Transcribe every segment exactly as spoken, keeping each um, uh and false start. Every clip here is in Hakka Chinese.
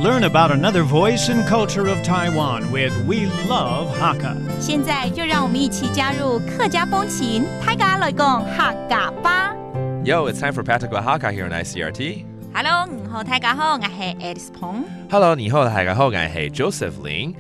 Learn about another voice and culture of Taiwan with We Love Hakka. 现在就让我们一起加入客家风情，大家来讲客家话。 Yo, it's time for Practical Hakka here on I C R T. Hello，你好，大家好，我是 Alice 彭。 Hello，你好，大家好，我是 Joseph Lin。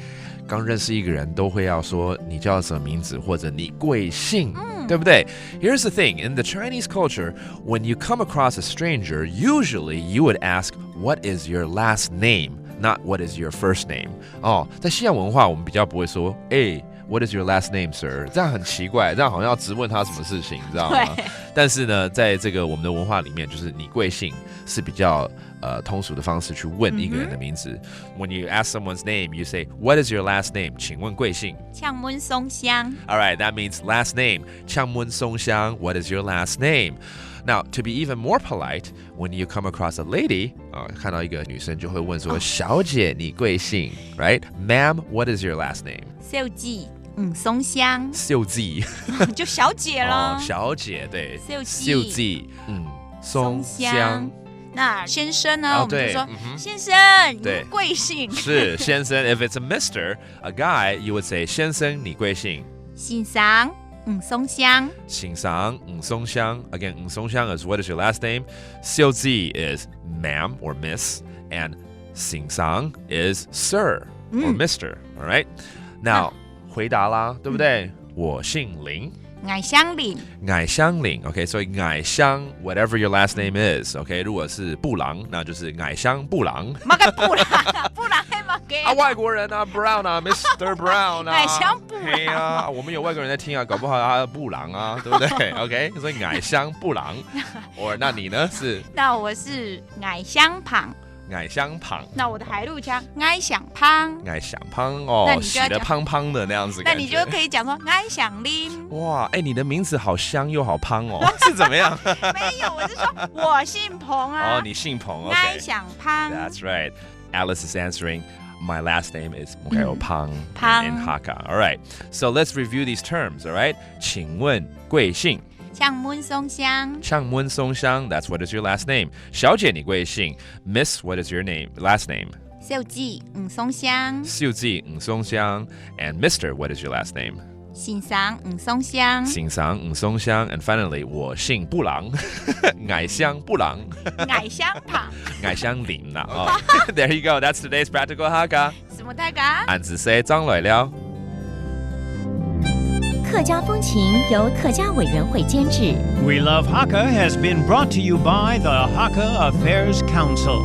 刚认识一个人都会要说你叫什么名字或者你贵姓，对不对？Here's the thing, in the Chinese culture, when you come across a stranger, usually you would ask, "What is your last name?" not "What is your first name?" 哦，在西洋文化，我们比较不会说，哎，What is your last name, sir？这样很奇怪，这样好像要质问他什么事情，你知道吗？但是呢，在这个我们的文化里面，就是你贵姓是比较呃通俗的方式去问一个人的名字。When you ask someone's name, you say, "What is your last name?" 请问贵姓？请问送香。 All right, that means last name. 请问送香, "What is your last name?" Now, to be even more polite, when you come across a lady, 啊，看到一个女生就会问说，小姐，你贵姓？Right? Ma'am, what is your last name? 小姐，嗯，送香。小姐。就小姐咯。哦，小姐，对。小姐。小姐，嗯，送香。那先生呢，哦，我们就说，对，嗯哼。先生，你对。贵姓？是，先生。If it's a mister, a guy, you would say, 先生，你贵姓？先生，嗯，送香。先生，嗯，送香。Again, 嗯，送香 is what is your last name? 小姐 is ma'am or miss, and 先生 is sir or mister. All right. Now, 回答啦，对不对？我姓林。矮香林。矮香林，OK，所以矮香，whatever your last name is，OK，如果是布朗，那就是矮香布朗。么个布朗啊，布朗还么个。啊，外国人啊，Brown 啊，Mister Brown 啊，矮香布朗。对啊，我们有外国人在听啊，搞不好他布朗啊，对不对？OK，所以矮香布朗。Or 那你呢？是那我是矮香旁。矮香旁。那我的海陆腔，矮香旁。矮香旁哦，那你就要讲洗得胖胖的那样子那感觉。你就可以讲说矮香林。哇，哎，你的名字好香又好胖哦，是怎么样？没有，我是说我姓彭啊。哦，你姓彭，OK。矮香旁。 That's right. Alice is answering. My last name is 彭。旁。 In Hakka. All right. So let's review these terms, all right? 请问贵姓？请问送香。请问送香, that's what is your last name. 小姐，你贵姓？Miss, what is your name? Last name. 小姐，嗯，送香。小姐，嗯，送香. And Mister, what is your last name? 先生，嗯，送香。先生，嗯，送香. And finally, 我姓布朗，矮香布朗，矮香旁。矮香林啦。哦，there you go. That's today's practical Hakka. 什么大家？俺仔细张来了。客家风情由客家委员会监制。 We Love Hakka has been brought to you by the Hakka Affairs Council.